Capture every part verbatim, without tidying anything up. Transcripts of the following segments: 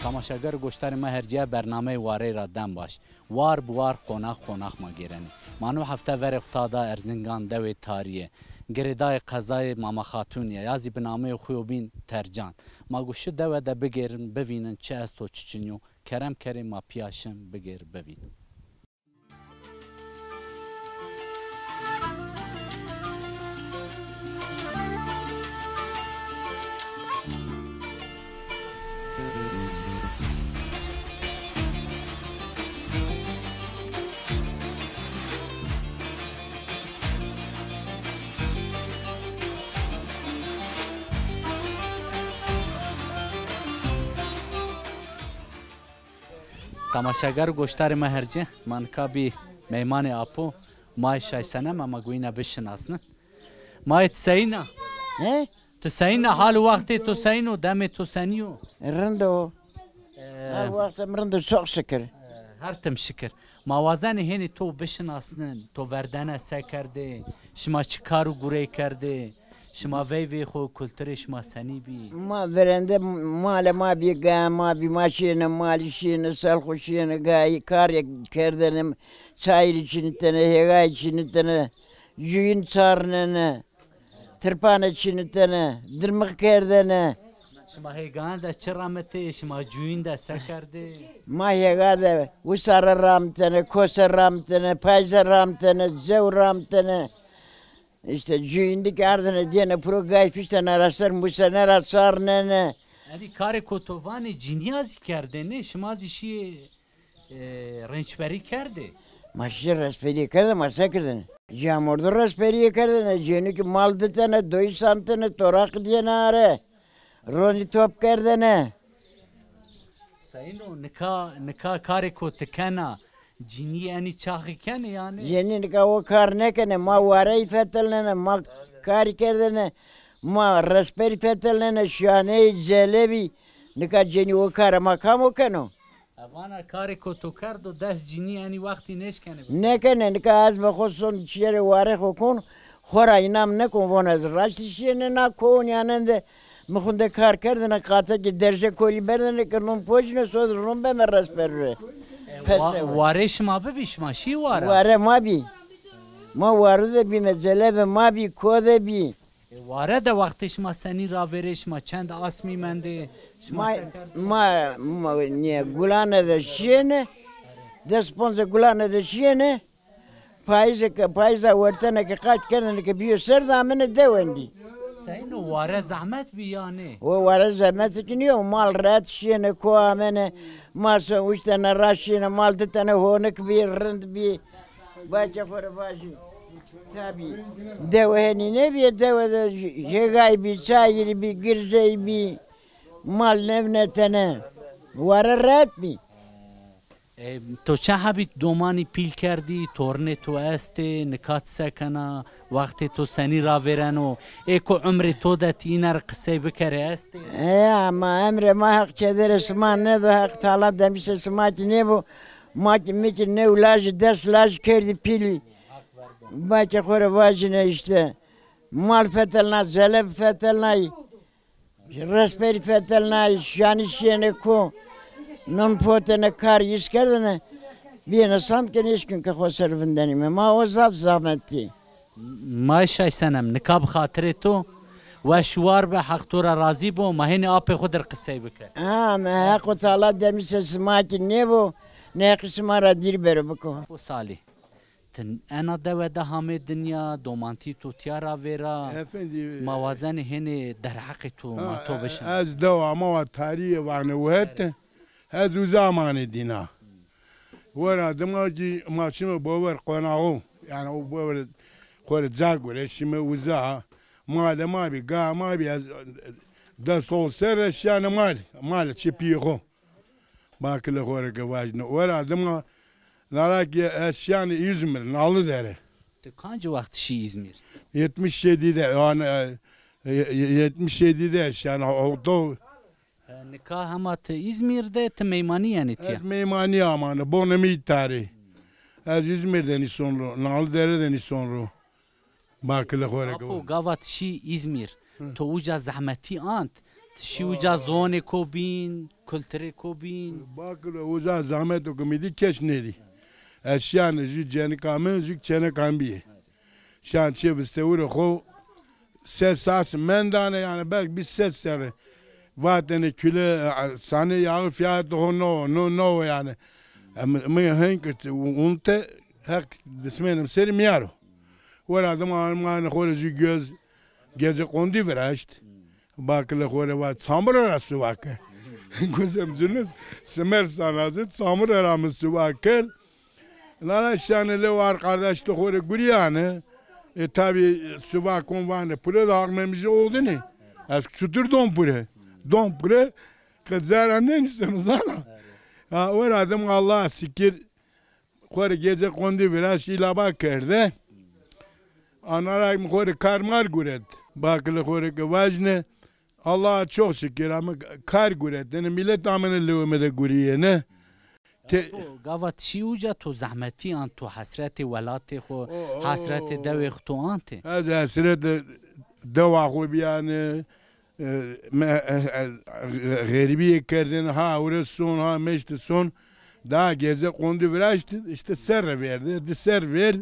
Tamaşager û goşdarê ma hercîya bernameyê Warey ra dem baş. War bi war, qonax qonax ma gêrenê. Ma no hefte verê xo ta da Erzingan, dewê tarîye, girêdayê qezayê Mama Xatûnî ya, ya zî bi nameyê xo yo bîn Tercan. Ma go şu dewe de bigêrin, bivînin çi esto çi çin yo. Kerem kerê ma pîya şin bigêr bivîn. Tamaşager û goşdarê ma hercî, ma nika bî meymanê apo, Mayê Şaysenem, ama guyîna bişinasnin. Mayê, ti seyîn a? He? Ti seyîn a, hal û wextê to seyîn o, demê to senî yo? Rind o. Ee, Hal wextê mi rind o, çok şikir. Her tim şikir. Ma wazenê hênî to bişinasnin, to verdene se kerdê, şima çi kar û gurey kerdê? Şima veyvê xo, kulturê şima senî bî? Ma verende, male ma bî, gaya ma bî, ma şîyêne malî, şîyêne selxo, şîyêne gayî, karê kerdene, çayîrî çinitene, hêgayî çinitene, cuyîn çarnene, tirpane çinitene, dirmix kerdene. Şima hêgayan de çi ramitê, şima cuyîn de se kerdê? Ma hêga de wisare ramitene, kose ramitene, payze ramitene, zew ramitene. Îşte cuyîndî ke ardene dîyene piro gay fîştene ra ser, musene ra çarnene. Yanî karê ko to vanê cînîya zî kerdêne, şima zî şîyê, e, rençberî kerdê? Ma şîyê resperîye kerdêne, ma se kerdêne? Camordu resperîye kerdêne, cênû ki mal ditene, doyî santene, toraq dîyene are. Ronî top kerdêne. Seyno, nika, nika karê ko ti kena, cinî enî çaxî kenê yanî? Cinî nika o kar nêkenê, ma wareyî fetelnene, ma karî kerdêne, ma resperî fetelnene, şaneyî, celebî, nika cinî o karê ma kam o keno? E, vana karê ko to kerdo, dest cinî enî wextî nêşkenê bikero? Nêkenê, nika ez be xo son çiyerê warê xo kon, xo ra înam nêkon, von ez raştî şîyêne na kownîyanen de, mi xunde kar kerdêne, qatekî derze kolî berdêne ke non pocîne, so de ron beme resperû rê. E, pese wa-, warê şima bibî, şima şî wara? Ware ma bî. Ma waru de bîme, celebe ma bî, ko de bî. E, ware de wextê şima senî ravêrê, şima çend asmî mendê, şima ma, se kerdê? Ma, ma, nîye, gulane de şîyêne, des ponze gulane de şîyêne, payîze ke, payîza wertene ke qayt kerdêne ke bîyo ser de amêne dewendî. Seyno, ware zehmet bî ya nê? O ware zehmetî ki nîyo, mal rehet şîyêne, ko amêne, ma se uştene ra şîyêne, mal ditene honik bî, rind bî. Bace xo rê vajî. Tabî. Dewe henî nêbîye, dewe de hêgay bî, çayîrî bî, girzey bî. Mal nêvinetene. Ware rehet bî. E, to çend hebî domanî pîl kerdî, tornê to estê, nika ti se kena, wextê to senî ravêreno, ê ko umrê to de ti îne rê qisey bikerê estê? E, ama emrê ma Heq kederê sima nêdo, Heq Teala demîşê sima kî nêbo. Ma kî, mi kî new lajî, des laj kerdî pîlî. Bakê xo rê vajîne îşte. Mal fetelna, zeleb fetelnay, resperî fetelnay, şanî şîyêne ko. Non potêne, kar îs kerdêne. Bîyêne sand ke nêşkîn ke xo ser vindenîme. Ma o zaf zahmetî. May Şaysenem, nika bi xatirê to weş û war be, Heq to ra razî bo, ma hênî apê xo dir qisey bike. Ha, me Heq û Teala demîşê sima kî nêbo, nêheqî sima ra dîr bero biko. O salî. Ti ena dewe de hamê dinya, domantî to tîya ra vêra. Efendî, ma wazenê hênê derheqê to, ha, ma to bişin. Ez dewa ma wa tarîye vanê werte. Ez uza amanê dîna. Wera dima kî ma şime bover qonaxo. Yanî o bover xo rê ca gure şime uza. Malê ma bî, ga ma bî, ez dest ol ser re şîyane mal. Mal çi pîyê xo. Bakile xo rê ke vajîne. Wera dima nara kî ez şîyane Îzmîr, Nalıdere. Ti kancî wext şî Îzmîr? Yetmiş yedi de, yanî, e, e, yetmiş yedi de şîyane, oto. E, nika hema ti Îzmîr de, ti meymanî yenî tîya? Ez meymanî amane, bonê mi tarî. Ez Îzmîr de nîson ro, Nalıdere de nîson ro. Bakile xo rê. Apo, gava ti şî Îzmîr, to uca zehmetî ant, Ti şî uca zonê ko bîn, kulturê ko bîn? Bakilo, uca zahmeto ke mi dî kes nêdî. Ez şîyane jû cenika mi, jû çêneka mi bîyê. Şan çê vistewirê xo ses sas mendane, yanî belk bîst ses serre. Vatene kule, e, sane yağı fiyatı ho no, no, no yanî. E, mi, mi henk unte hek dismenim seri miyaro. Wera dima mane xo rê jû göz gece kondi viraşt. Bakile xo rê va çamur ra suva ke. Guzem cünüz simer sanazı çamur ra mi suva kel. Lala şane lew arkadaş to xo rê guriyane. E, tabi suva kon vane pure de hak memije oldine. Ez çutur don pure. Don pure. Ke zera nênîseno zana. Ha, o ra dim Allah sikir. Xo rê gece kondi viraşt, îlaba kerde. Anarak mi xo rê kar mar guret. Bakile xo rê ke vajne. Allah'a çok şükür ama kar guret. Yani millet amene lewime de guriyene. Te- To gava ti şî uca to zehmetî an, to hesretê welatê xo, O, o. hesretê dewê xo to ante? Ez hesretê dewa xo biyane, e, me, e, e, xerîbîye kerdêne, ha ewre son, ha meşte son. Daha gece kondi viraşti, işte serre verdi, di ser ver.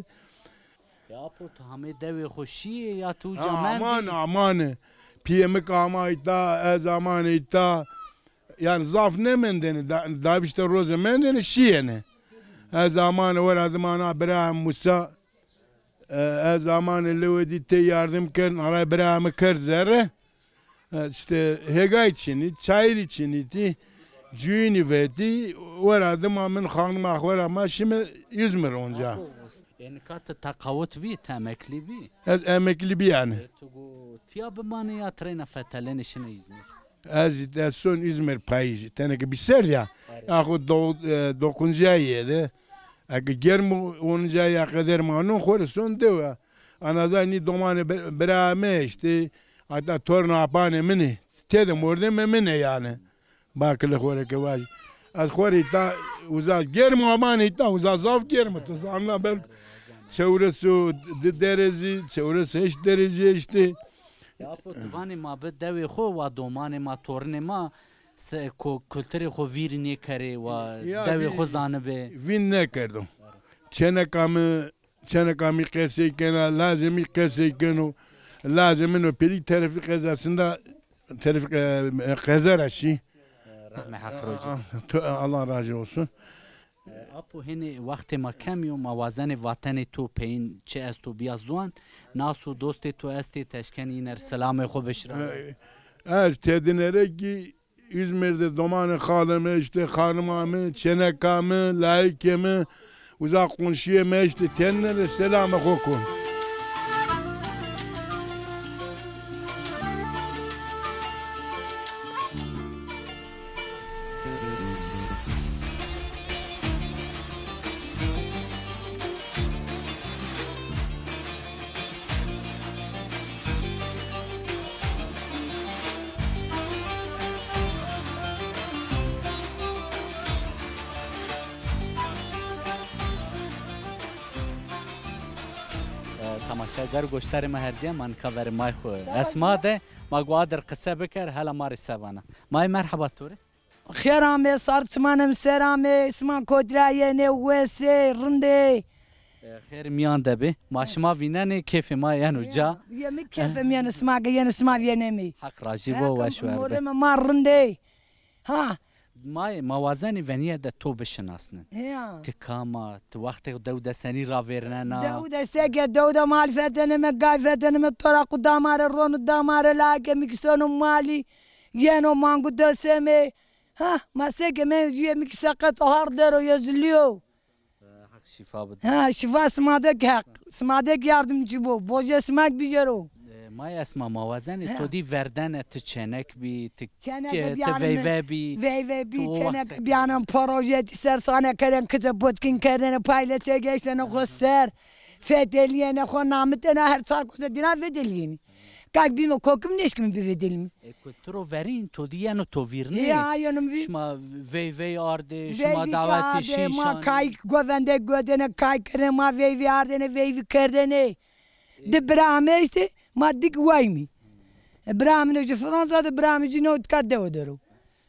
Ya apo, tu hamê dewê xo şîyê ya tu uca mendî? Aman, aman. Piyê mi ke ama îta, ez aman îta. Yani zaf nêmendêne, da, davîşte roze mendêne, şîyêne. Ez aman wera dimana bira Musa, e, ez amanê lewê dî tê yardim kerd, aray bira mi kerd zerre. E, işte hêgay çinî, çayirî çinî tî, cuyinî vetî, wera dima min xanima xo ra ma şime Îzmir onca. Ê, nika ti teqawut bî, ti emeklî bî? Ez emeklî bî yani. E, tu go tiya bimanê ya ti reyna fetelenê şinê Îzmir? Ez, ez son Îzmir payîjî, tenê ke bî serd ya. Are. Yaxu do-, e, dokuncîya yê de. Eke germ oninca ya qeder ma non, xo rê son dew ya. Anaza nî domanê bi-, bira mi işte, hatta torna apanê min ê. Têde mordemê min ê yani. Bakile xo rê ke vaj. Ez xo rê îta uza germ amanê îta, uza zaf germ. Tu zanna belk çewres û di derece, çewres heşt derece işte. Ya apo, ti vanê ma bi dewê xo, wa domanê ma, torinê ma, se-, ko-, kulturê xo vîr nêkerê, wa Ya dewê vî-, xo zanibê. Vîn nêkerdo. Çêneka mi, çêneka mi qesey kena, lazê mi qesey keno. Lazê min o pêrî terefî qezasında, terefî, e, qeze ra şî. Rehmê Heq roco. Ah, to-, Allah razı olsun. E, apo, hênî wextê ma kemî yo, ma wazenê vatenê to peyîn çi esto bîya ziwan. Nas û dostê to estê, ti eşkenî îne rê selamê xo bişira? E, ez têdîne rê kî Îzmîr de domanê xalê mi, işte xanima mi, çêneka mi, layikê mi, uza qonşîyê mi, işte têdîne rê selamê xo kon. E, temaşeger, goştarê ma hercê, ma nika verê may xo Esma de, ma go adir qise biker, hela ma rê se vana. May merheba to rê. Xêr amê, sar çimanê mi ser amê, sima kotî ra yenê, wes ê, rind ê? E, xêr mîyan de bê. Ma şima vînenê, kêfê ma yeno ca. Yê mi kêfê mi yeno, sima ke yenê, sima vînenê mi. Heq rajî bo, weş werde. Mordemê ma rind ê. Ha. Ma, ma wazenê venîye de to bişinasnin. Ya. Ti kam a, ti wextê dew de senî ravêrnena? Dew de seke, dew de malî fetenime, gay fetenime, to ra qu damare, ronu damare, lake mi kî sono malî, yeno mangu dosemê. Ha, ma seke, me jûye mi kî seqet o, har der o, yozilî yo. E, Heq şîfa bido. Ha, şîfa sima de kî Heq. Sima de kî yardimcî bo. Bojê sima kî bijero. E, may Esma, ma wazenê to dî verdene, ti çênek bî, ti, ti veyve bî. Veyve bî, çênek bî, bîyanen proje, ti ser sane kerdên, kice botkîn kerdêne, payleçe geçtêne xo ser. Fetelîyêne xo, namitêne, her çar kote dîna fetelîyêne. Kak bîme kokim nêşkîme bivêdelîme. E, kulturo verîn to dî yeno to vîrnê? Ya, yeno mi vîr. Şima veyvey ardê, şima dawetê şî şanê. Ma kayîk govende godêne, kayîk kerdêne, ma veyvey ardêne, veyvey kerdêne. Di bira ame işte, ma dik waymî. E, bira min o jî Fransa de, bira min jî no tika dewe der o.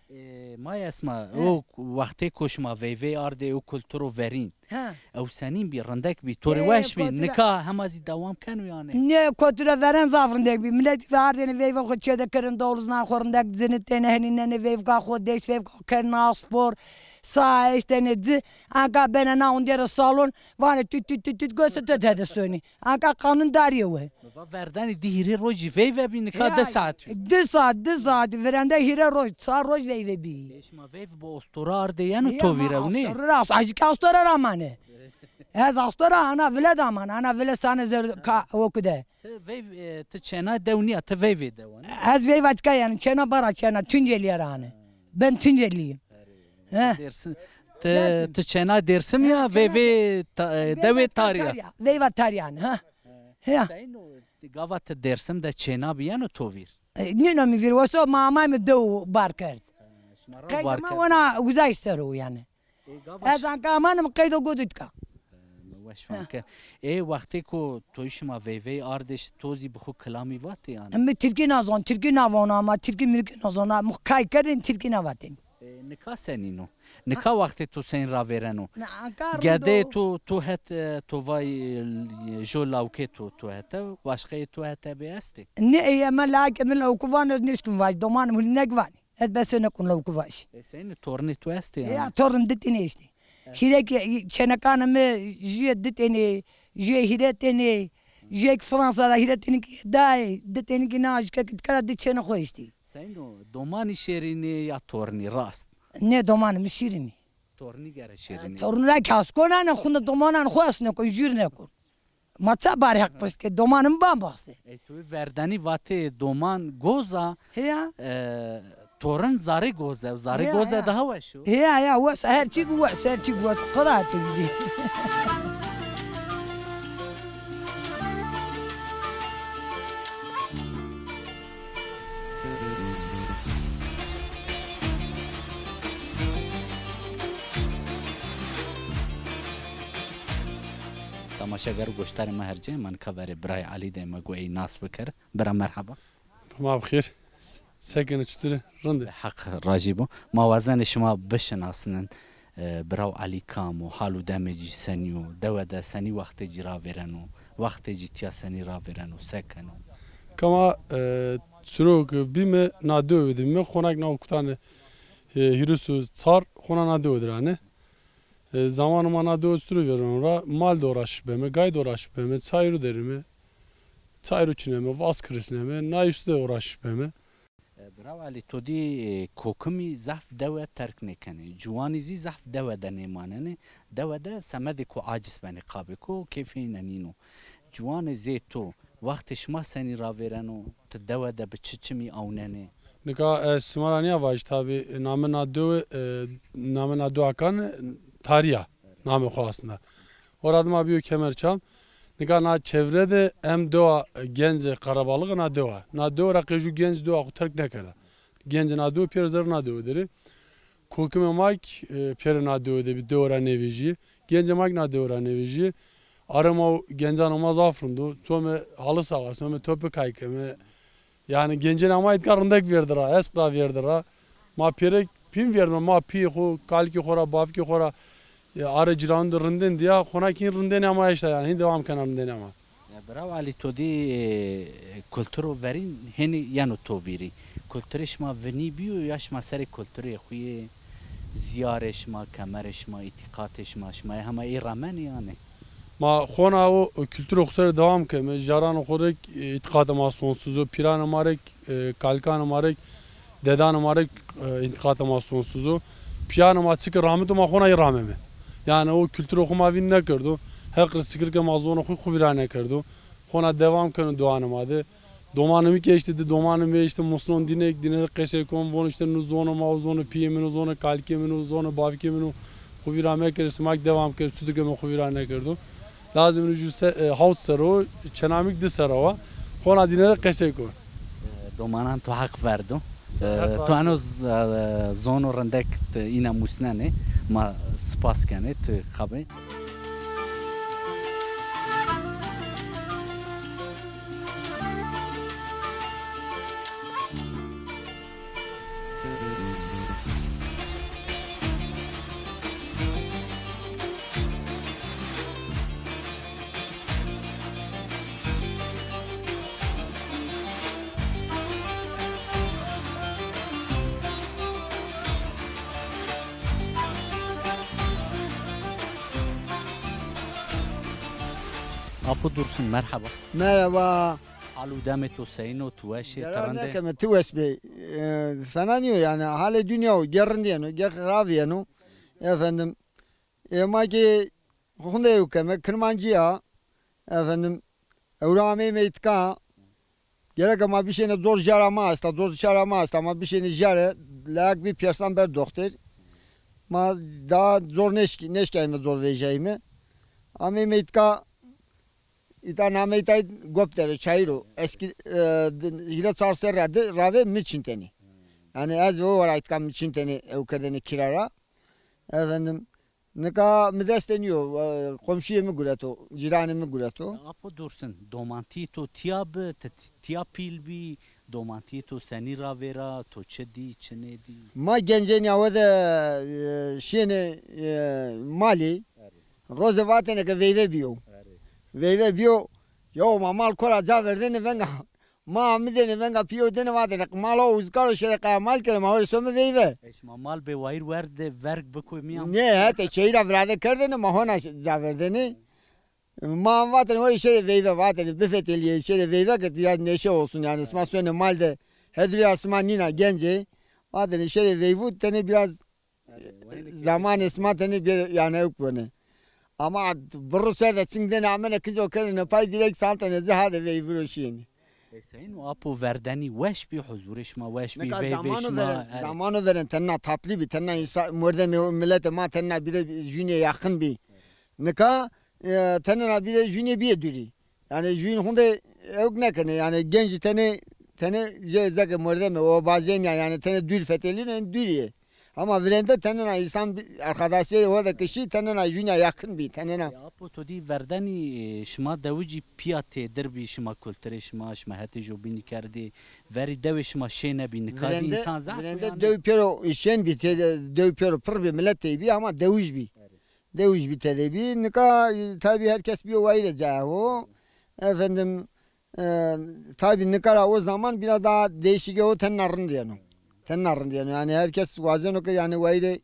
E, Maya Esma, he, o wextê ko şima veyvey ardê, o kulturo verîn. He. Ew senîn bî, rindek bî, to rê weş bî, nika hema zî dewam keno yanî? Nê, kotura veren zaf rindek bî. Miletî ve ardêne veyva xo çêde kerin, doluzna xo rindek zinitêne, henînenê veyvka xo, deş veyvka kerna spor, sa eştene ci, anka bene na ondê re salon, vanê tüt tüt tüt tüt, gosto to tede sonî. Anka qanun darîye we. Mi va verdenî di hîrê roj zî veyve bî, nika di saet yo. Di saet, di saet, virende hîrê roj, çar roj veyve bî. E, şima veyv bi ostora ardê yeno to vîr ew nê? Rast, ez kî astora ra mane. Ez astora ana vile de mane, ana vile sane zer ka okude. Ti veyv, e, ti çêna dew nîya, ti veyvê dewa nî? Ez veyva çika yanî, çêna bara çêna, Tuncelîye ra ane. Ben Tuncelîyim. He. Dêrsim. Ti, ti çêna Dêrsim ya, veyvê ta-, e, dewê Tarî ya? Veyva Tarî yanî, ha. He. Ya. Seyno, gava ti Dêrsim de çêna bî yeno to vîr? E, nîno mi vîr, weso ma amayme dew bar kerd. Şima ra bar kerd. Qeydê ma wena uzay ser o yanî. E, gava... Ez anka amanim qeydo godî tika. E, mi weş fam ke. E, wextê ko toyî şima veyvey ardê, to zî bi xo kilamî vatê yanî? Mi tirkî nazon, tirkî navon ama, tirkî mirkî nazon, mi kay kerdin tirkî navatên. E, nika senîn o? Nika wextê to senî ravêreno? Gedeyê to, to het, e, to vay, e, jo lawkê to, to hete, başqeyê to hete bê estê? Nê, ey, ema lawkê mi lawkû vano, ez nêşkîn vaj, domanê mi hûn nek vanê. Ez besenê kun lawkû vaj. E, senîn, tornê to estê yanî? Ya, tornim di têne estê. Hîrek, e, çênekanê mi, jûye di têne, jûye hîrê têne, jûye kî Fransa ra, hîrê têne kî dayê, di têne kî na, jûke kî tika ra di çênê xo estê. Seyno, domanî şêrîn ê ya tornî, rast? Nê, domanê mi şîrîn ê. Tornî gere şêrîn ê. Tornî ra kî asko nane, xunde domanan xo esne kun, jûr nekun. Ma ça barê Heq pişt ke, domanê mi ban baxse. Ey, to verdenî vatê doman goz a, heya, e, torin zarê goz e, zarê goz e daha weş o. Heya, heya, wes, her çî wes, her çî wes. Qira tevcî. Temaşeger û goşdarê ma her cê, ma nika verê birayê Elî de, ma go ey nas biker. Bira merheba. Ma bi xêr. Se kenê, çitur ê? Rind ê. Heq rajî bo. Ma wazenê şima bişinasnin, e, biraw Elî kam o, hal û demê cî senî yo, dewe de senî wextê cî ravêreno, wextê cî tîya senî ravêreno, se keno? Kama, e, çiro ke bîme na dewe de bîme, xonak na kutanê, e, hîris û çar xona na dewe de ra ne. E, zamanê ma na dewe çitur ê vêreno ra, mal de uğraşîş beme, gay de uğraşîş beme, çayî ro derîme, çayî ro çineme, vas kirisneme, na îşte de uğraşîş beme. E, biraw Elî, to dî, e, kokimî zaf dewe terk nêkenê. Ciwanî zî zaf dewe de nêmanenê. Dewe de semedê ko aciz benê, qabê ko keyfê hîne nîno. Ciwanê zê to, wextê şima senî ravêreno, ti dewe de bi çi çimî awnenê? Nika ez sima ra nîya vajî, tabî, namê na dewe, e, namê na dewa kan, e, Tarî ya, namê xo aslında. Ora dima bîyo Kemerçam. Nika na çevre de hem dewa, e, Gencê, Qerebalixê na dewa. Na dewe ra qey jû genc dewa xo terk nêkerda. Gencê na dewe pêro zerrê na dewe der ê. Kokimê ma kî, e, pêro na dewe de bî, dewe ra nêvejîyê. Gencê ma kî na dewe ra nêvejîyê. Arê ma û gencanê ma zaf rind o. Some halı sawa, some topu kay keme. Yanî gencenê ma îtka rindek vêrdi ra, esq ra vêrdi ra. Ma pêrek pîn vêrdime, ma pîyê xo, kalikê xo ra, bavkê xo ra, e, arê cîranû de rindên dîya, xona kî rindênê ma eşta yanî, hîn dewam kena rindênê ma. Ya, biraw Elî, to dî, e, kulturo verîn hênî yeno to vîrî. Kulturê şima vinî bîyo ya şima serê kulturê xo yê, zîyarê şima, kemerê şima, îtîqatê şima, şima yê hema ê ramenê yanî? Ma xona o kulturê xo ser dewam keme. Jaranê xo rê, e, îtîqatê ma sonsuz o. Pîranê ma rê, e, kalikanê ma rê, dedanê ma rê, e, îtîqatê ma sonsuz o. Pîyanê ma çike ramito, ma xona yê rameme. Yanî o kulturê xo ma vîn nêkerdo. Heq rê şikir ke ma zonê xo xo vîra nêkerdo. Xona dewam keno domanê ma de. Domanê mi kî eştê di, domanê mi eştê musnon dînek, dîne de qesey kon, von îşte nu zonê ma o, zonê pîyê min o, zonê kalikê min o, zonê bavikê min o. Xo vîra mekerê, sima kî dewam kerê, çutir ke mi xo vîra nêkerdo. Lazim ino jû se-, e, hawt serre o, çêna mi kî di serre wa. Xona dîne de qesey kon. E, domanan to Heq verdo. E, to eno z-, e, zono rindek ti îna musnenê. Ma spas kenê ti qabê. Apo Dursun, merheba. Merheba. Hal û demê to seyîn o, tu weş ê, ti rind ê? Zerar nêkeme, ti weş bê. E, fena nîyo yanî, halê dinya o, ge rind yeno, ge xirab yeno. Efendim, e, ma kî hunde ewk keme, kirmancî ya. Efendim, ewra ameyme îtika. Gereke ma bişêne zor jara ma esta, zor şara ma esta, ma bişêne jare, layak bî pêrsan ber doxtir. Ma daha zor neşk-, neşkayme zor vejayme. Ameyme îtika, îta name îta Gopdere, çayîr o. Eskî, e, di-, hîrê çar serre de rave mi çintene. Yanî ez ve o wara îtika mi çintene ewkerdene kîra ra. Efendim, nika mi dest de nîyo, e, komşuyê mi gureto, cîranê mi gureto. Ya Apo Dursun, domantîyê to tîya bi, ti tîya pîl bî, domantîyê to senî ravêra, to çi dî, çi nêdî? Ma gencênî awe de, e, şênê, e, malî, roze vatêne ke veyve bîyo. Veyve bîyo, yo ma mal kora ca verdêne venga. Ma amidêne venga pîyewtêne vatêne, mala o uzkar o, şêrê qaya mal kene, ma were some veyve. E, şima mal bê wayîr werde verg bikoy mîyan? Nê, hetê çeyî ra virade kerdêne, ma hona ca verdêne. Ma vatêne were şêrê veyve, vatêne bifetelîyê şêrê veyve ke biraz neşe olsun yanî, sima sonê mal de hedurîya sima nîna, genc ê. Vatêne şêrê veyvû tenê biraz zamanê sima tenê bê, yanî ewk bone. Ama birru ser de çing dêne amene kico kerdêne pay, direkt santêne ci hade veyviro şîyêne. E, seyîn o Apo, verdenî weş bî, huzurê şima weş bî, veyvê şima? Nika zamano veren, e, zamano veren tenna tatlı bî, tenna însan, mordemê, miletê ma tenna bîre jûnê yakın bî. Nika, e, tenna bîre jûnê bîye dûrî. Yanî jûn hunde ewk nêkenê. Yanî genc tenê, tenê jê zeke mordemê, o bazên ya, yanî tenê dûr fetelîno, en dûrî yê. Ama virênde tenêna însan bî, arkadaşê ho de kişî tenêna jûn ya yakın bî, tenêna. Ya Apo, to dî verdenî, e, şima dewicî pîya têdir bî, şima kulturê şima, şima hetê jobînî kerdî, verî dewê şima şên bî, nika zî însan zaf o yanî. Virênde dew pêro şên bî, tê-, dew pêro pirr bî, milet tey bî, ama dewij bî. Dewij bî tede bî. Nika, e, tabî her kes bîyo wayîrê cayê ho. Efendim, e, tabî nika ra o zaman biraz daha değişikê ho tenna rind yeno. Tenna rind yeno. Yanî her kes wazeno ke yanî wayîrê,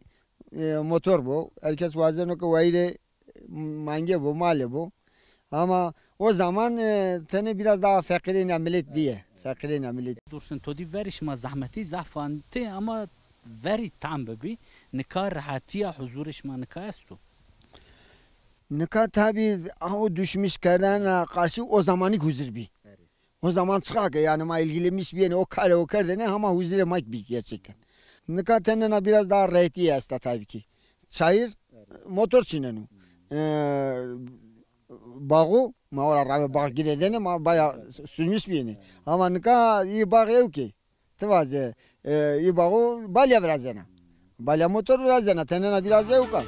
e, motor bo. Her kes wazeno ke wayîrê mange bo, malê bo. Ama o zaman, e, tenê biraz daha feqîrêna milet bîye. Feqîrêna milet. Dursun, to dî verî şima zehmetî zaf antê ama verî tam bibî. Nika rehetîya, huzurê şima nika esto? Nika tabî o düşmüş kerdene karşı o zamanî huzur bî. O zaman çiqa ke yanî ma ilgilenmiş bîyêne, o karê o kerdêne, hama huzurê ma bî gerçekten. Nika tenêna biraz daha rehetîye esta tabî ki. Çayır, motor çîneno. E, Baxu, ma ora rave bax girêdêne, ma baya süzmüş bîyêne. Ama nika î bax ewk ê. Ti vaze, e, î baxu balya virazena. Balya motor virazena, tenêna biraz ewk a.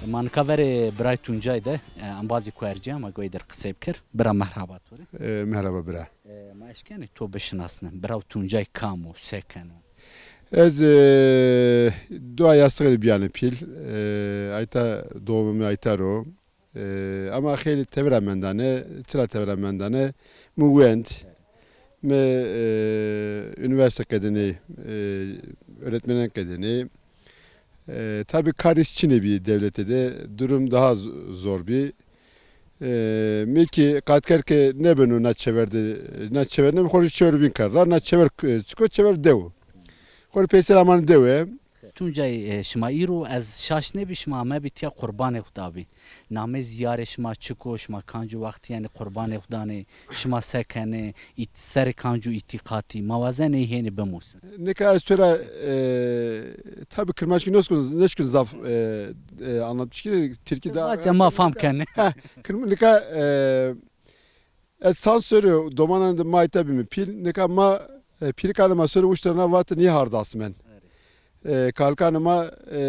Ma nika verê birayê Tuncay de, e, embazê kuercî ya, ma goyê der qisey bikir. Bira, merhaba to rê. E, merhaba bira. E, ma eşkenê to bişinasnê. Bira Tuncay kam o, se keno? Ez, e, dua yastixî de bîyane pîl. E, ayta doğumê mi ayta ro. E, ama xeylê tevera mendane, çira tevera mendane, mi wend. Mi, e, unîversîte qedênê, e, öğretmenen qedênê. E, tabî kar îş çinê bî dewlete de, durum daha z-, zor bî. E, mi kî qat ker ke nêbeno na çever de, na çever nêbeno, xo rê çever bîn kerd ra, na çever, e, çik o, çever dew o. Xo rê peyser amanê dewe. Tuncay, e, şima îro ez şaş nêbî, şima amebî tîya qurbanê xo dabî. Namê zîyarê şima çik o, şima kanco wextî yanî qurbanê xo danê, şima se kenê, ît-, serê kanco îtîqatî, ma wazenê hênî bimusin. Nika ez to ra, e, tabî kirmanckî nêşkîn, nêşkîn zaf, e, e, anlatmış ki, tirkî daha. Kirmanckî ma fam kenê. Ha, kirm-, nika, e, ez san serrî domanan de ma îta bîme pîl. Nika ma, e, pîrikanê ma serrî uştena, vatêne nî hard asmen. E, kalikanê ma, e,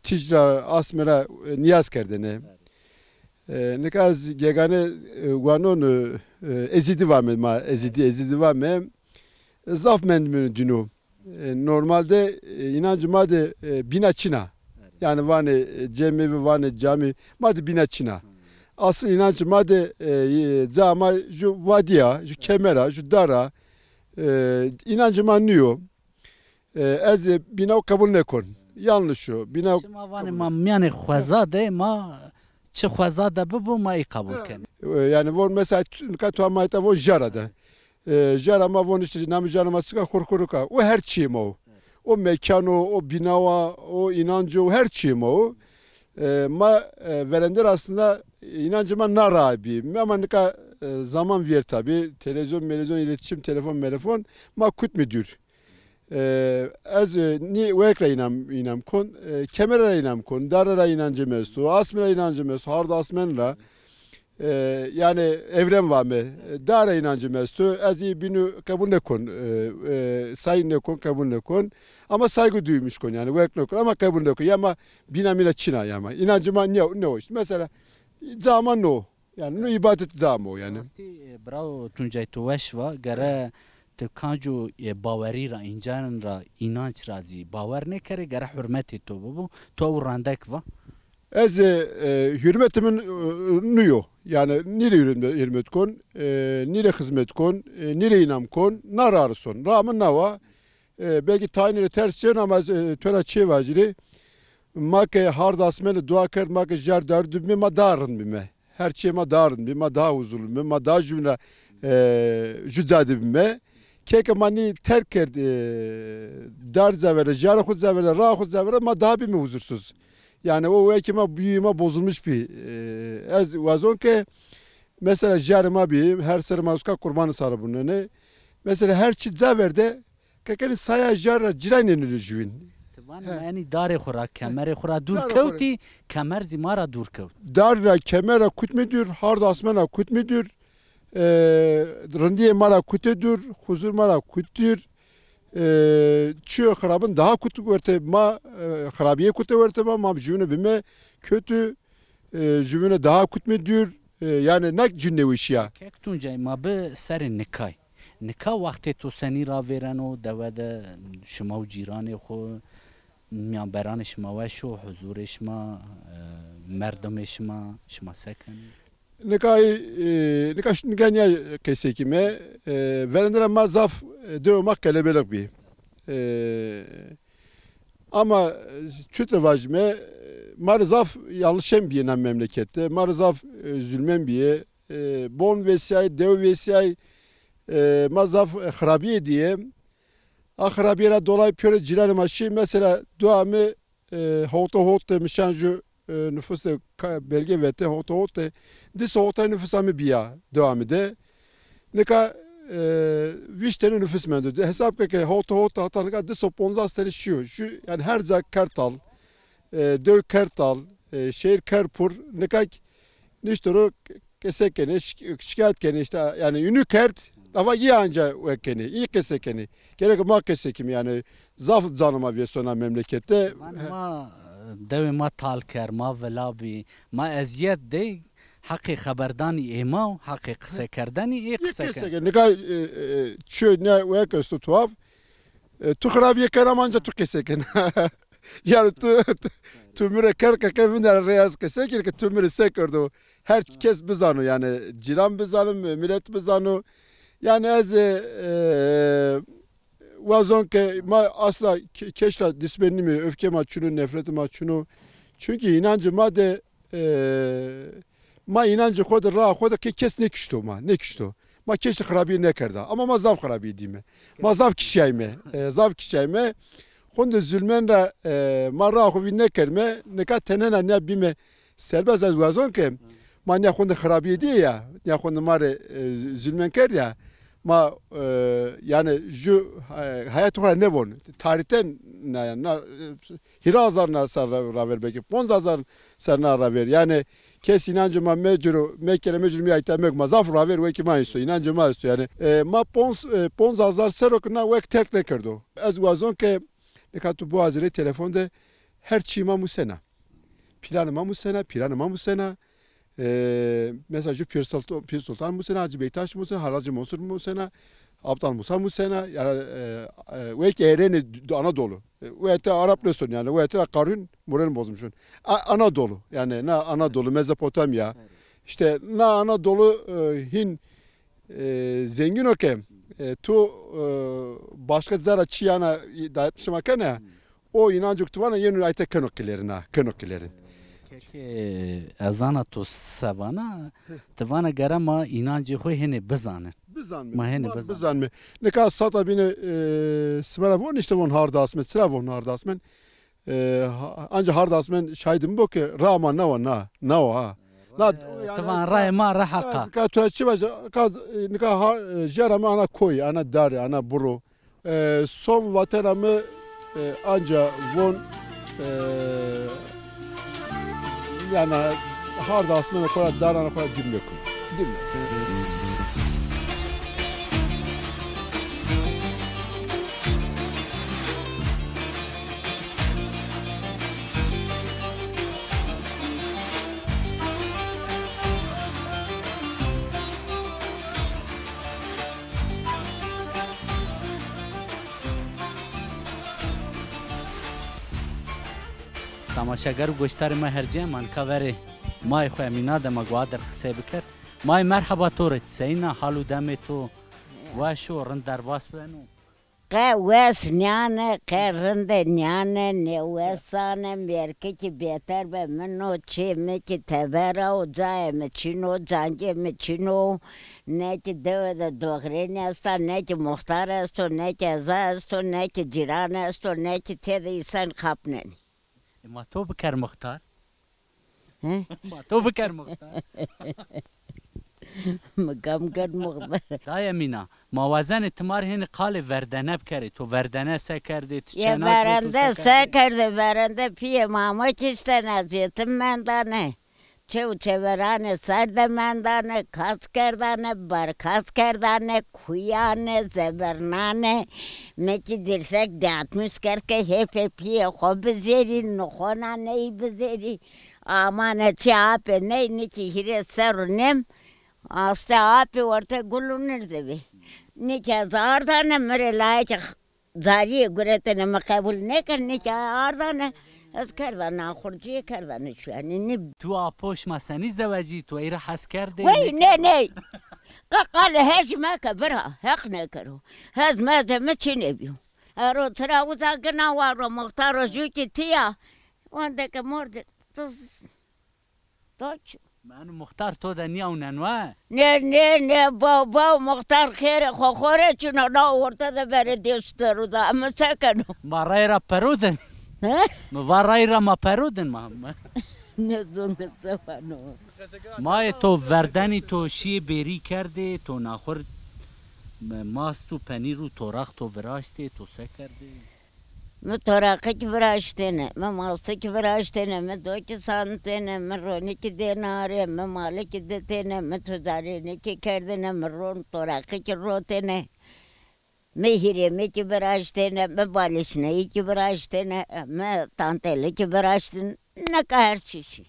tîj ra asme ra, e, nîyaz kerdêne. E, nika ez gegane, e, wanon, e, Ezîdî vame ma, Ezîdî, Ezîdî vame. E, zaf mendimîno dîno. E, normalde, e, înancê ma de, e, bîna çin a. Yanî vanê, e, cemevî, vanê camî, ma de bîna çin a. Asıl înancê ma de, e, e, ca ma ju vadî ya, ju kemer a, ju dar a. E, înancê ma nîyo. E, ez, e, bîna o qebul nêkon. Yanlış o. Bîna... Şima vanê ma mîyanê xweza de, ma çi xweza de bibo, ma ey qebul kenê. E, yanî von mesela tu-, nika tu ama ita von jara de. E, jara ma von işte namê jara ma çik a, Xurxuruk a. O her çîyê ma o. O mekan o, o bîna wa, o înanc o, her çîyê ma o. E, ma, e, verender aslında înancê ma na ra bî. Ama nika, e, zaman vîyer tabî. Televîzyon, melevîzyon, îletişim, telefon, melefon ma kutmî dûr. E, ez, e, nî wek ra înam, înam kon, e, kemere ra înam kon, dare ra înancê mi esto, asmî ra înancê mi esto, hard asmen ra. E, yanî evren vame, e, dare ra înancê mi esto, ez î bînû qebul nêkon, e, e, sayî nêkon, qebul nêkon. Ama saygı duymuş kon, yanî wek nêkon, ama qebul nêkon. Ya ma bîna mîna çin a ya ma. Înancê ma nîya, nîya o işte. Mesela, ca ma no. Yanî no îbadet ca ma o yanî. Rastî, e, bravo Tuncay, tu weş va. Gere ti kanco, e, bawerî ra, încan ra, înanc ra zî bawer nêkerê, gere hurmetê to bibo. To ew rendek va. Ez, e, e, hurmetê min, e, nîyo. Yanî nîrê hurme-, hurmet kon, e, nîrê xizmet kon, e, nîrê înam kon, na ra rison. Ra min na wa. E, belkî tayînê rê ters çêno ama ez, e, to ra çê vajîrê. Ma ke hard asmenî dua kerd, ma ke jar dardû bîme, ma daha rind bîme. Her çîyê ma daha rind bî, ma daha huzurlu bîme, ma daha jûbîn ra, e, jû ca de bîme. Keke ma nî terk kerd, e, dar ca verde, jarê xwu ca verde, raa xwu ca verde, ma daha bîme huzursuz. Yanî o wekî ma, bîyûyê ma bozulmuş bî. E, ez wazon ke mesela jarê ma bî, her serê ma uska qurbanê sare bunenê. Mesela her çî ca verde, kekenî saya jar ra cîranî nêno jûbîn. Ti vanê ma enî darê xwu ra, kemerê xwu ra dûr kewtî, kemer zî ma ra dûr kewt. Dar ra, kemer ra kutmî dûr, hard asmen ra kutmî dûr, e, rindîyê ma ra kutê dûr, huzur ma ra kut dûr, e, çîyo xirabin daha kut wertê ma, e, xirabîye kutê wertê ma, ma jûbîne bîme kötü, e, jûbîne daha kutmî dûr, e, yanî nek cû nêweşî ya. Kek Tuncay, ma bi serê nikay. Nika wextê to senî ravêreno, dewe de şima û cîranê xwu, mîyanberanê şima weş o, huzurê şima, e, merdimê şima, şima se kenê? Nika, e, nika ş-, nika nîya qesey kîme, e, verende ra ma zaf, e, dewe ma qelebelix bî. E, ama, e, çutre vajîme, e, ma rê zaf yanlişen bîye na memleket de, ma rê zaf, e, zulmen bîye. E, bon vêsîyay, dew vêsîyay, e, ma zaf, e, xirabîye dîye. A xirabîye ra dolayî pêro cîranê ma şî. Mesela dua mi, e, howte howt de mi şan ju, e, nufus de ka-, belge vete, howte howt de. Diso howtay nufusa mi bîya dua mi de. Nika, e, vîst tenî nufus mendo. De hesab ke ke howte howt de hata nika diso ponzas tenî şîyo. Ju, yanî her ca kerd al, e, dew kerd al, e, şehir kerd pur. Nika nişto ro qese kenê, şik-, şikayet kenê işte, yanî ünü kerd, lafa yi anca wek kenê, yi qese kenê. Gerek ma qese kim yanî, zaf canê ma vêsona memlekette. Vanê ma, dewê ma tal ker, ma vila bî, ma ezîyet dey, heqê xeberdanî ê ma û heqê qisekerdenî ê qise kenê. Nika, e, e, çi ne wek esto tuhaf, e, tu xirabîye kena ama anca tu qese kena. Yanî tu, tu, tu mi rê kerd qe qe vindere rê ez qese kir ke tu mi rê se kerdo. Her kes bizano, yanî cîran bizano, milet bizano. Yanî ez, e, e, wazon ke ma asla ke-, keş ra dîsmenîme, öfke ma çin o, nefret ma çin o. Çünkü înancê ma de, e, ma înancê xo de, raa xo de ke kes nêkişto ma, nêkişto. Ma keşî xirabîye nêkerda. Ama ma zaf xirabîye dîme. Ma zaf kişîyayme. E, zaf kişîyayme. Honde zulmen ra, e, ma raa xo vîn nêkerdme. Nika tenena nîya bîme serbest, ez wazon ke ma nîya honde xirabîye dîye ya. Nîya honde ma rê, e, zulmen kerd ya. Ma, e, yanî ju, e, hayatê xo ra nêvon. Tarîhten na, na, e, hîrê hazar na ser ra-, raver belkî, ponc hazar ser na raver. Yanî kes înancê ma meciro, mekere meciro mi ayta mek ma zaf raver wekî ma esto, înancê ma esto. Yanî, e, ma ponc, e, ponc hazar sero ke na wek terk nêkerdo. Ez wazon ke nika tu biwazîrê telefon de her çî ma musena. Planê ma musena, pîranê ma musena. E, mesela ju Pîr Sultan, Pîr Sultan musena, Hacı Bektaş musena, Hacı Mansur musena, Aptal Musa Musena, yani, e, e, wek ereni d-, Anadolu. E, wete Arap neson yani, wete Karun, moral bozmuşsun. A-, Anadolu, yani, na Anadolu, Mezopotamya. İşte, na Anadolu, e, hin, e, zengin o ke, e, tu, e, başka zara çi yana dayatmış ama kene, o inancı tu vana yenu ayte keno kilerina, keno kilerin. Kekê, ez zana to se vana, ti vana gere ma înancê xo hênê bizanin. Bizanme. Ma hênê Ma bizanme. Bizanme. Nika sata bîne, e, simera von, işte von hard asmen, sira von hard asmen. E, ha-, anca hard asmen şahid mi bo ke ra ma nawa na, nawa ha. Na, e, yani, ti van rayê ma ra heq a. Nika tu çi vaja, ka, e, nika ha, e, jera ma ana koy, ana dare, ana buro. E, son vatena mi, e, anca von, e, yani hard asmena xo ra, darana xo ra dîr mekun. Dîr mekun. Tamaşeger û goşdarê ma her cê, ma nika verê mayê xo Emîna de ma guha der qisey biker. Mayê, merheba to rê, ti seyîn a, hal û demê to weş o, rind derbas beno? Qe wes nîyane, qe rinde nîyane, nêwesan e, mêrke kî bêter be min o, çê mi kî teber a û cayê mi çin o, cangê mi çin o. Ne kî dewe de doxrênî esta, ne kî muxtar esto, ne kî eza esto, ne kî cîran esto, ne kî têde îsan xapnenî. E, ma to biker muxtar? He? Ma to biker muxtar. Mi kam kerd muxtar. Dayê Emîna, ma wazenê ti ma rê hênî qalê verdene bikerê. To verdene se kerdê, ti çêna kerdê, to se kerdê? Ye verende se kerdê, verende pîyê ma ma kiştene, zêtin mendane. Çew çeverane ser de mendane, kas kerdane, berkas kerdane, kuyane, zebernane. Mi kî dîrsek dêtmiş kerd ke hêfê pîyê xo bizêrî, nixona ney bizêrî. Amane çê apê ney, nî kî hîrê serr û nêm astê apê ortê gul û nir de bî. Nî kî ez ardane, mi rê layekê Carîyê guretêne, mi qebul nêkerd, nî kî ardane, ez kerdane axurcîye, kerdane çuyanî, nî. Tu apo şima senî zewecî, tu ey ra hes kerdê? Wey, nê, nê. Qa qalê hejî meke bira, heq nêkero. Hez mezê mi çinê bîyo. Ero tira uza gina waro, muxtaro jû kî tîya. Wende ke mordî, tu z-, Doç. Ma eno muxtar to de nîyawnen wa? Nê, nê, nê, baw, baw, muxtar xêrê xo xo rê çin o, na orte de verê dêstu teru da, mi se keno? Ma rayê ra pero din. He? Mi va rayê ra ma pero din ma. Nêzon de se vano. Mayê, to verdenî, to şîyê bêrî kerdê, to naxur mast û penîr û toraq to viraştê, to se kerdê? Mi toraqî kî viraştêne, mi mastî kî viraştêne, mi do kî santêne, mi ronî kî dêne arê, mi mali kî ditêne, mi tudarênî kî kerdêne, mi ron toraqî kî rotêne, mi hîrêmî kî viraştêne, mi balişneyî kî viraştêne, mi tantelî kî viraştêne, nika her çî şî.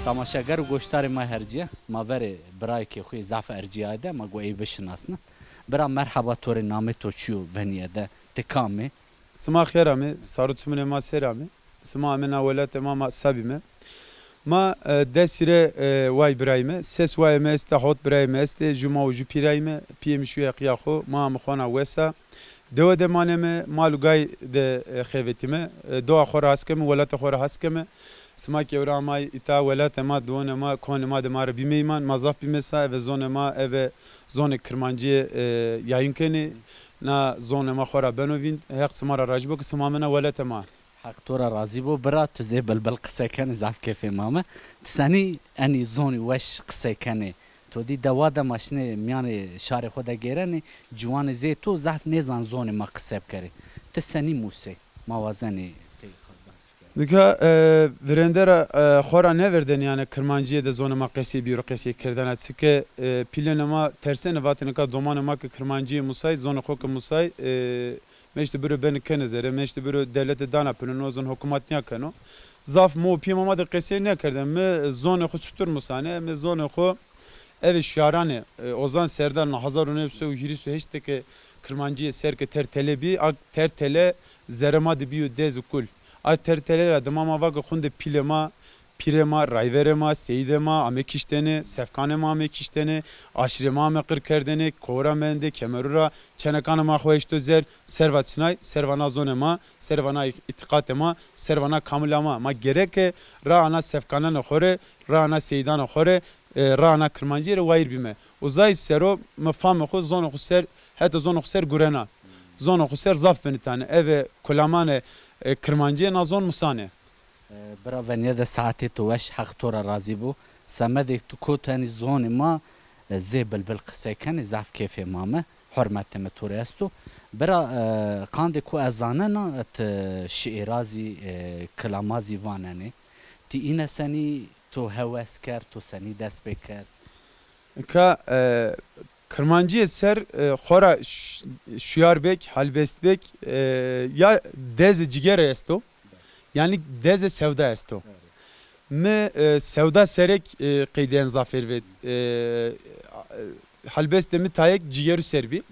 Tamaşeger û goşdarê ma hercîye, ma verê birayêkê xo yê zaf ercîyaye de, ma go ey bişinasne. Bira, merheba to rê, namê to çi yo, venîye de, ti kam ê? Sima xêr amê, sar û çimunê ma sêr amê. Sima amê na welatê ma, ma se bîme. Ma, e, des hîrê, e, way birayî me, ses wayê me estê, hot birayê me estê, jû ma û jû pîrayî me, pîyê mi şuye qîya xo, maa mi xona wes a. Dewe de maneme, mal û gay de, e, xevetîme, e, dowa xo ra has keme, welatê xo ra has keme. Sima kî ewra amay îta, welatê ma, diwanê ma, konê ma de ma rê bî meyman, ma zaf bîme sa, eve zonê ma, eve zonê kirmancîye, e, yayîn kenê. Na zonê ma xo ra beno vînd, Heq sima ra rajî bo ke sima amena welatê ma. Heq to ra razî bo bira, tu zê bilbil qise kenê, zaf kêfê ma ame. Ti senî enî zonî weş qisey kenê? To dî dewa de ma şinê mîyanê şarê xo de gêrenê, ciwanê zê to zaf nêzan zonê ma qise bikerê. Ti senî musê? Ma wazenê tey xo behs bikerê. Nika, e, virênde ra, e, xo ra nêverdenê, yanî kirmancîye de zonê ma qesey bîyo, qesey kerdena. Çike, e, pîlênê ma tersêne, vatêne ka domanê ma ke kirmancîye musay, zonê xo ke musay, e, meştê biro benê kenê zere, meştê biro dewlete dana pêro, no zon hukûmat nîya keno. Zaf mi û pîyê ma ma de qesey nêkerdêne. Mi zonê xo çitur musanê? Mi zonê xo eve şiaranê, e, Ozan Serdar na hezar û new sey û hîris û heşt de ke kirmancîye ser ke Tertele bî, a Tertele zerê ma de bîyo dez û kul. A Tertele ra dima ma va ke xunde pîlê ma, pîrê ma, rayverê ma, seyîdê ma ame kiştêne, sefkanê ma ame kiştêne, aşîrê ma ame qir kerdêne, kowra mendê, kemerû ra çenekanê ma xo eşto zer, serva çinay, serva na zonê ma, serva na îtîqatê ma, serva na kamila ma. Ma gereke raa na sefkananê xo rê, raa na seyîdanê xo rê, e, raa na kirmancîye rê wayîr bîme. Uzay ser o mi famê xo zonê xo ser, heta zonê xo ser gurena. Zonê xo ser zaf vinitanê. Eve kulamanê, e, kirmancîye na zon musanê. E, bira Venîye de saetê to weş, Heq to ra razî bo. Semedê tu kot henî zonê ma, e, zê bilbil qisey kenê, zaf kêfê ma ame. Hurmetê mi to rê esto. Bira, e, qandê ku ez zanena, ti şîîra zî, e, kilama zî vanenê. Ti îne senî to hewes kerd, to senî dest pê kerd? Ka, e, kirmancîye ser, e, xora ş-, şuyar bek, halbest bek, e, ya dezê cîgerê esto, yanî dezê sewda esto. Mi, e, sewda serek, e, qeydên zafêr vêt. E, e, halbestê mi tayêk cîgerû ser bî.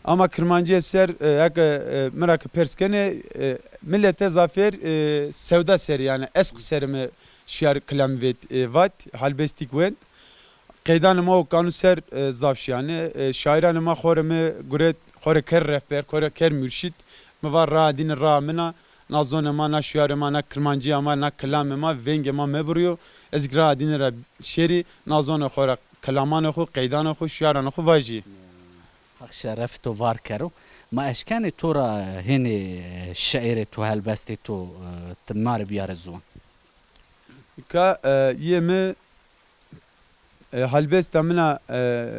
Ama kirmancîye ser, e, eke, e, mi ra ke pers kenê, e, milete zafêr, e, sewda ser, yanî esq ser mi şuyar kilam vêt, e, vat, halbestîk wend. Qeydanê ma û kanû ser, e, zaf şîyane. E, şaîranê ma xo rê mi guret, xo rê kerd rehber, xo rê kerd murşîd. Mi va raa dîne raa min a, na zonê ma, na şuyarê ma, na kirmancîya ma, na kilamê ma, vengê ma mebirîyo. Ez kî raa dîne ra şêrî, na zonê xo ra kilamanê xo, qeydanê xo, şuyaranê xo vajî. Heq şeref to var kero. Ma eşkenê to ra hênê, e, şîîrê to, helbestê to, e, ti ma rê biyarê ziwan. Ka, e, yê mi, e, halbesta min a, e,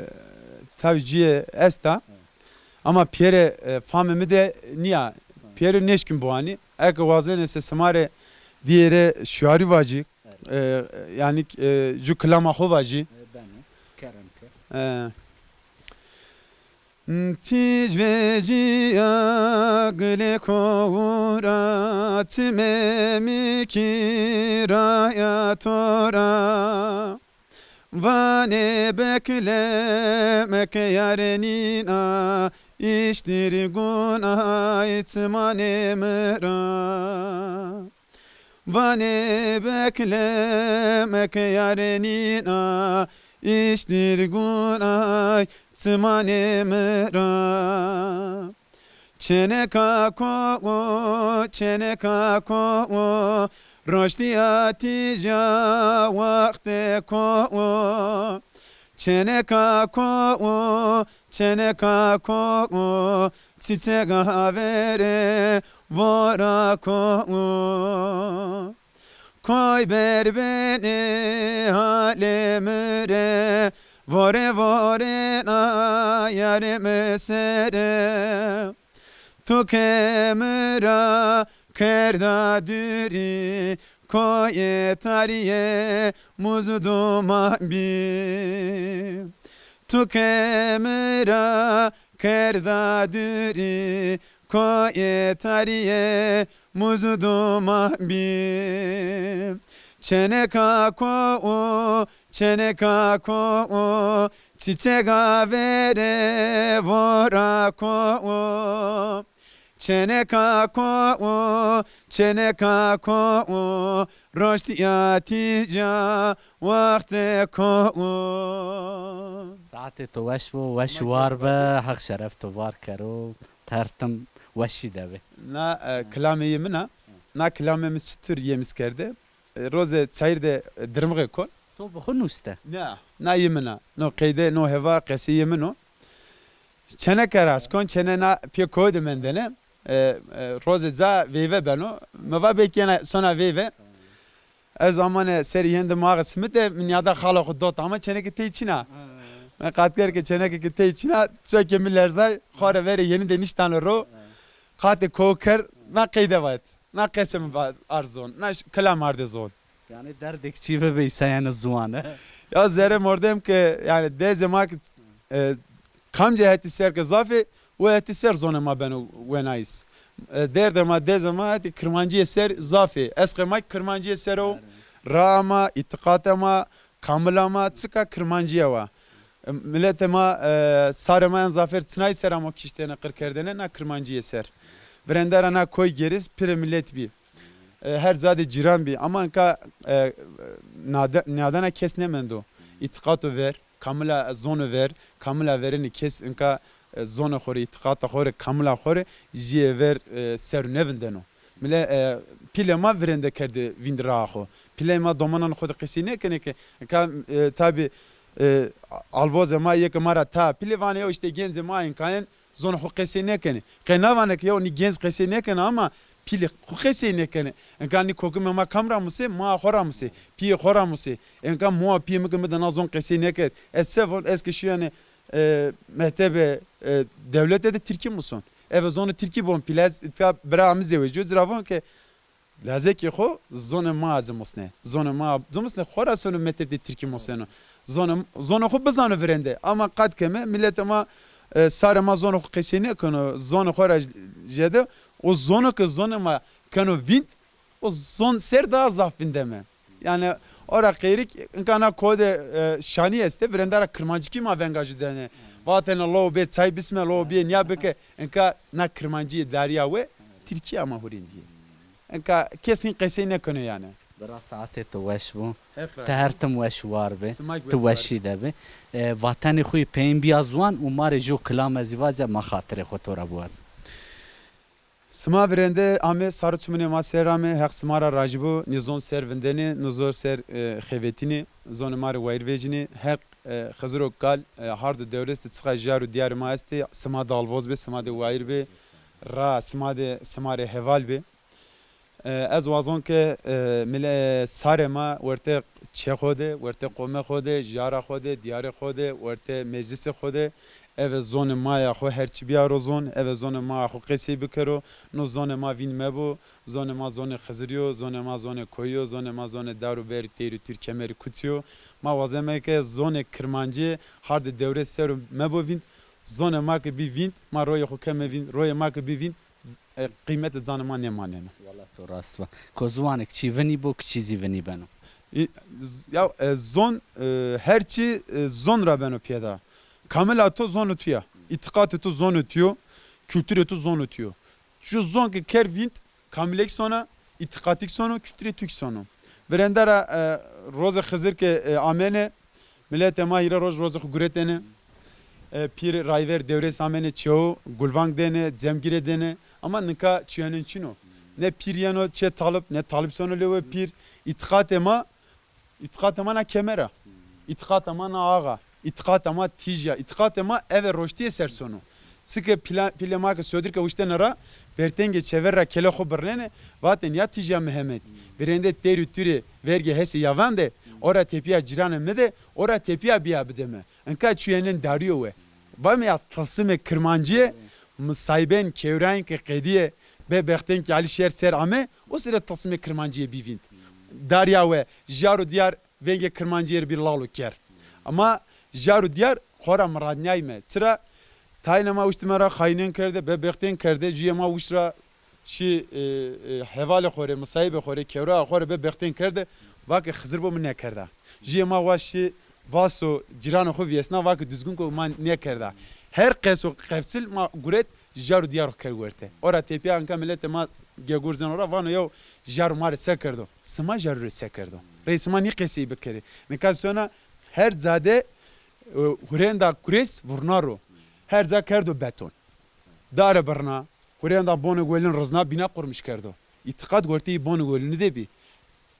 taw cîye esta. Ama pêre, e, famê mi de nîya. Pêre nêşkîn biwanî. Eke wazenê se sima rê bîyêre şuarî vajî. E, yanî, e, ju kilama xo vajî. E, Tîj vejîya gilê kowû ra, çimê mi kî raya to ra. Vanê bekleme ke yarê nîna, îştîr gunay çimanê mi ra. Vanê bekleme ke yarê nîna, îştîr gunay çimanê mi ra. Çeneka kowo, çeneka kowo, roştîya tîja wextê kowo. Çeneka kowo, çeneka kowo, çîçega verê vora kowo. Koy berbenê halê mi rê, vore vore na yarê mi sere. Tu ke mi ra kerda dûrî, koyê tarî yê muz û duman bî. Tu ke mi ra kerda dûrî, koyê tarî yê muz û duman bî. Çeneka kowo, çeneka kowo, çîçega verê vora kowo. Çeneka kowo, çeneka kowo, roştîya tîja wextê kowo. Saetê to weş bo, weş û war be, Heq şeref to var kero, her tim weşî de bê. Na, e, kilamê yê min a. Na kilamê mi çitur yê mi skerde? E, rozê çayir de, e, dirmixê kon. To bi xwu nuste? Na, na yê min a. No qeyde, no heva qesê yê min o. Çeneke ra ez kon, çene na pê koyê de mendene. E, e, rozê ca veyve beno. Mi va belkî yena sona veyve. Ez amane serê yende maxe simite, mi nîyada xala xwu dot ama çeneke tey çin a. Mi qat kerd ke çeneke ke tey çin a, çokê mi lerzay, xo ra verê yenî de niştane ro. Qatê kowu kerd, na qeyde vat. Na qesê mi va-, ard zon, na ş-, kilam ardê zon. Yani derdek çî bibê, îsa yani ziwan e. Ya zerê mordem ke, yani dezê ma ke, e, kamca hetî ser ke zaf ê, o hetî ser zonê ma beno wenayîs. E, derdê ma, dezê ma hetî kirmancîye ser zaf ê. Esqê ma kirmancîye ser o, raa ma, îtîqatê ma, kamila ma, çika kirmancîye wa. E, miletê ma, e, sarê ma en zafer çinayî ser amo kiştêne, qir kerdêne, na kirmancîye ser. Virende ra na koy gêris, pirê milet bî. E, her ca de cîran bî. Ama inka, e, nade-, nîyadena kes nêmendo. Îtîqato ver, kamila zono ver, kamila verêne kes inka, e, zonê xo rê, îtîqata xo rê, kamila xo rê jîyê ver, e, ser nêvindeno. Mile, e, pîlê ma virende kerde vînd raa xo. Pîlê ma domanan xo de qesey nêkenê ke. Inka, e, tabî, e, alvozê ma yê ke ma ra ta pîlê vanê, yo îşte gencê ma inka yen, zonê xo qesey nêkenê. Qe navanê ke yew nî genc qesey nêkena ama pîlê xo qesey nêkenê. Enka nî kokimê ma kam ra musê? Maa xo ra musê, pîyê xo ra musê. Enka moa pîyê mi ke mi de na zon qesey nêkerd, ez se von? Ez ke şîyane, e, mektebê, e, dewlete de tirkî muson. Eve zonê tirkî bon pîle. Ez îtka bira mi zewecîyo, ci ra von ke lazekê xo zonê ma acimusne. Zonê ma acimusne, xo ra sono mekteb de tirkî museno. Zonê, zonê xo bizano virende. Ama qat keme, miletê ma, e, sarê ma zonê xo qesey nêkeno, zonê xo ra jede. O zono ke zonê ma keno vînd, o zon ser daha zaf vindeme. Yani ora qeyrik, inka na ko de, e, şanî estê, virende ra kirmancikî ma venga jû dene. Vatene lo bê çay bisme, lo bê nîya bike. Inka na kirmancîye darîya we, tirkîya ma hurêndîye. Enka kes hîn qesey nêkeno yani. Bira, saetê to weş bo. Ti her tim weş û war bi. Ti weşî de bi. E, vatenê xo yê peyên bîya ziwan û ma rê jû kilam ez zî vace, ma xatirê xo to ra biwazî. Sima virende amê, sar û çimunê ma ser amê, Heq sima ra rajî bo, nî zon ser vindenê, nî zon ser, e, xevetînê, zonê ma rê wayîr vejînê. Heq, e, Xiziro kal, e, hard û dewres de çiqa jar û dîyarê ma estê, sima de alvoz bê, sima de wayîr bê, ra sima de, sima rê heval bê. E, ez wazon ke, e, mile sarê ma wertê çê xo de, wertê qomê xo de, jara xo de, dîyarê xo de, wertê meclisê xo de, eve zonê ma ya xo her çi bîyaro zon, eve zonê ma ya xo qesey bikero, no zonê ma vînd mebo, zonê ma zonê Xizirî yo, zonê ma zonê koyî yo, zonê ma zonê dar û berî, teyr û tûr, kemerî kuçî yo. Ma wazeme ke zonê kirmancî hardê dewrês ser o mebo vînd, zonê ma ke bî vînd, ma royê xo keme vînd, royê ma ke bî vînd, e, qîmetê canê ma nêmaneno. Wela to rast va. Ko ziwanek çî vinî bo, kiçî zî vinî beno. E, z-, ya, e, zon, e, her çî, e, zon ra beno pêda. Kamila to zonê to ya. Îtîqatê to zonê to yo. Kulturê to zonê to yo. Çu zon ke ker vînd, kamilek sona, îtîqatik sono, kulturê Türk sono. Virende ra, e, rozê Xizir ke, e, amene, miletê ma hîre roj rozê xo guretêne. E, pîr rayver dewrês amene çewo, gulvang dêne, cemgîre dêne. Ama nika çuyenen çin o. Ne pîr yeno çê talib, ne talib sono lewê pîr. Îtîqatê ma, îtîqatê ma na kemer a. Îtîqatê ma na ax a. Îtîqatê ma tîj a. Îtîqatê ma eve roştîye ser sono. Çike pîla-, pîlê ma ke sodir ke wiştene ra, bertengê çever ra kelê xo birnene, vatên ya tîj ya Mihemed. Virênde teyr û tûrê vergê hesê yavan de, ora tepîya cîranê mi de, ora tepîya bîya bide mi. Inka çuyenen darîyo we. Vame ya tilsimê kirmancîye, misaybên kewrayên ke qedîye, bebextên ke Alîşêr ser ame, o sire tilsimê kirmancîye bî vînd. Darîya we, jar û dîyar vengê kirmancîye rê bî lal û ker. Ama jar û dîyar xo ra miradnîyayme. Çira? Tayîne ma wiştîme ra xayînên kerde, bebextên kerde, jûyê ma wişt ra şî, e, e, hevalê xo rê, misaybê xo rê, kewraya xo rê bebextên kerde, va ke Xizir bo mi nêkerda. Jûyê ma wa şî vaso cîranê xo vîyesna, va ke Duzgin ko ma nêkerda. Her qeso qefsil ma guret, jar û dîyar xo kerd werte. Ora tepîya inka miletê ma gegurzeno ra vano, yew jar ma rê se kerdo? Sima jar rê se kerdo? Rey sima nî qesey bikerê. Nika sona her ca de, e, hurênda kurês vurna ro. Her ca kerdo beton. Dare birna, hurênda bonê welin rizna, bîna qurmiş kerdo. Îtîqat werteyî bonê welini de bî.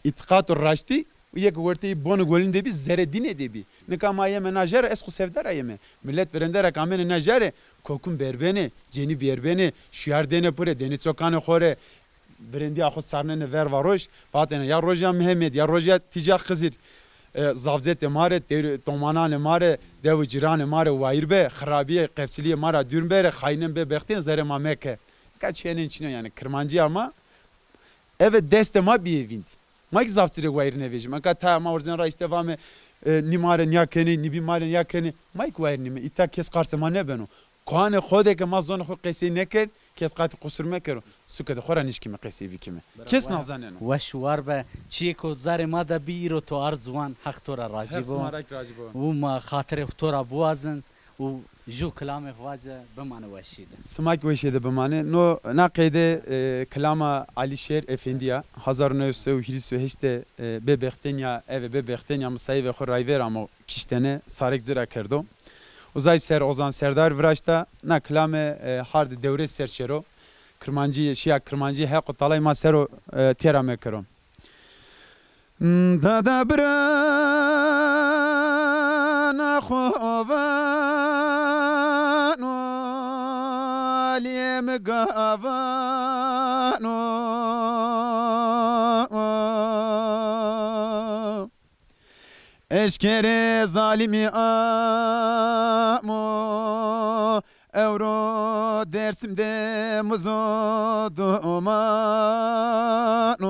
Îtîqato raştî, yê ke werteyî bonê welin de bî, zerê dînê de bî. Nika ma yeme na jare, ez xo sevda ra yeme. Milet virende ra ke amêne na jare, kokin berbenê, cenî bîyerbênê, şuyar dêne pure, dêne çokanê xo rê, virendîya xo sarnêne ver va roj, vatêne ya roja Mihemed, ya roja tîja Xizir. E, zavcetê ma rê, tewr-, domananê ma rê, dew û cîranê ma rê wayîr be, xirabîye, qefsilîye ma ra dûr bere, xayînên bebextên zerê ma meke. Nika çîyenên çin o yanî. Kirmancîya ma eve destê ma bîyê vînd. Ma kî zaf ci rê wayîr nêvejîme. Nika taya ma urzên ra îşte vame, e, nî ma rê nîya kenê, nî bî ma rê nîya kenê. Ma kî wayîr nîme. Îta kes qarsê ma nêbeno. Koanê xo de ke ma zonê xo qesey nêkerd, ked qatî qusur mekero. Suke de xo ra nişkîme qesey bikîme. Kes nazaneno. Weş û war be. Çiyêko zerê ma de bî, îro to ard ziwan, Heq to ra racî bo. Heq sima ra kî racî bo. Û ma xatirê xo to ra biwazin û ju kilamê xo vace, bimane weşî de. Sima kî weşî de bimane. No, na qeyde, e, kilama Alîşêr Efendî ya. Hezar û new sey û hîris û heşt de, e, bê Bextenya, eve bê Bextenya misayîvê xo rayver amo kiştene, sarek ci ra kerdo. Uzay ser Ozan Serdar viraşta, na kilame, e, hard dewrês ser şêro. Kirmancî, şîya Kirmancî Heq û Talay ma ser o, e, têra mekero. Dada birana xo vano, Alîyê mi gavano. Eşkerê zalîmî amo, ewro Dêrsim de muzo duman o.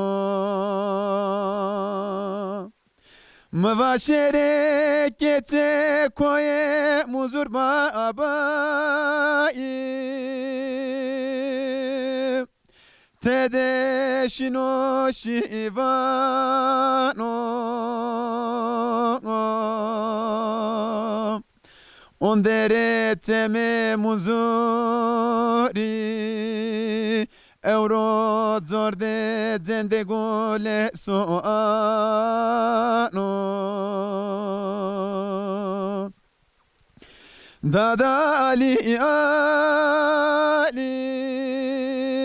Mi va şêrê keçê koyê Muzur Babayî. Tede şîno şîvano. Onderê çemê Muzurî, ewro cor de cendê gule soano. Dada Alî, Alî,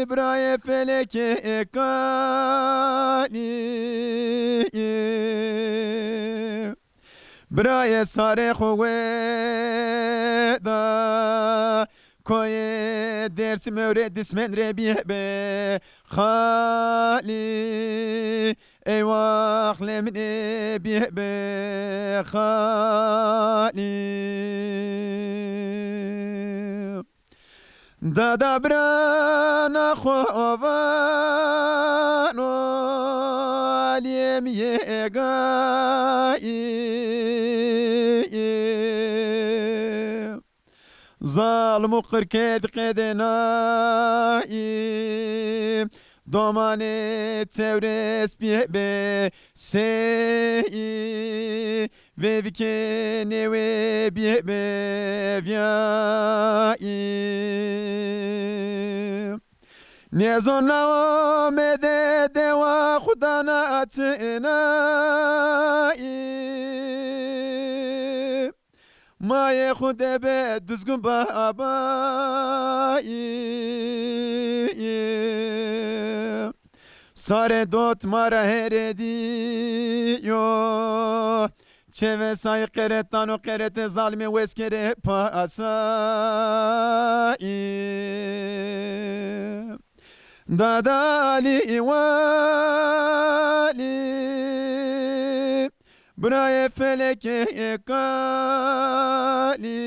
birayê felekê kalî. Birayê sarê xo weda, koyê Dêrsim ewrê dismen rê bîyebe xalî. Eywax leminê bîyebe xalî. Dada birana xo vano, Alîyê mi yê gayî. Zalim û qir kerd qedê nayî, domanê çewres bîyebe seyî, vevikê nêwe bîyebe vîyayî. Nêzon na omede dewa xo dana çinayî. Mayê xo de be Duzgun Babayî. Sarê dot ma ra herê dîyo. Çeve sayî qeretano, qeretê zalimê wes kerê pasayî. Dada Alî Walî, birayê felekê kalî.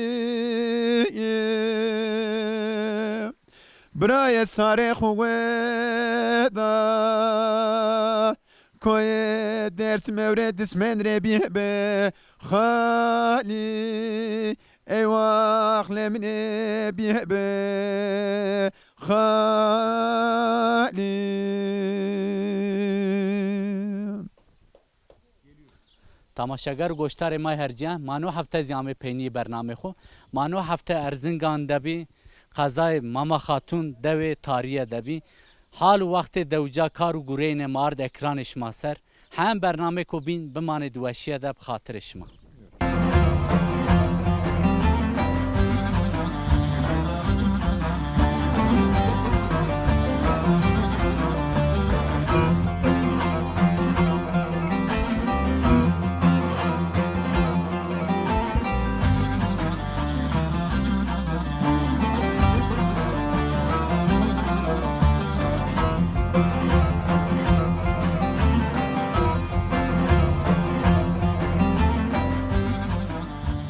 Birayê sarê xo weda, koyê Dêrsim ewrê dismen rê bîyebe xalî. Eywax leminê bîyebe xalî. Tamaşeger û goşdarê ma hercîyan, ma no hefte zî amê peynîyê bernamê xo. Ma no hefte Erzingan de bî, qezayê Mama Xatûn, dewê Tarîye de bî. Hal û wextê dewca, kar û gureyêne ma ard ekranê şima ser. Hem bernamêko bîn bimanê di weşîye de bi xatirê şima.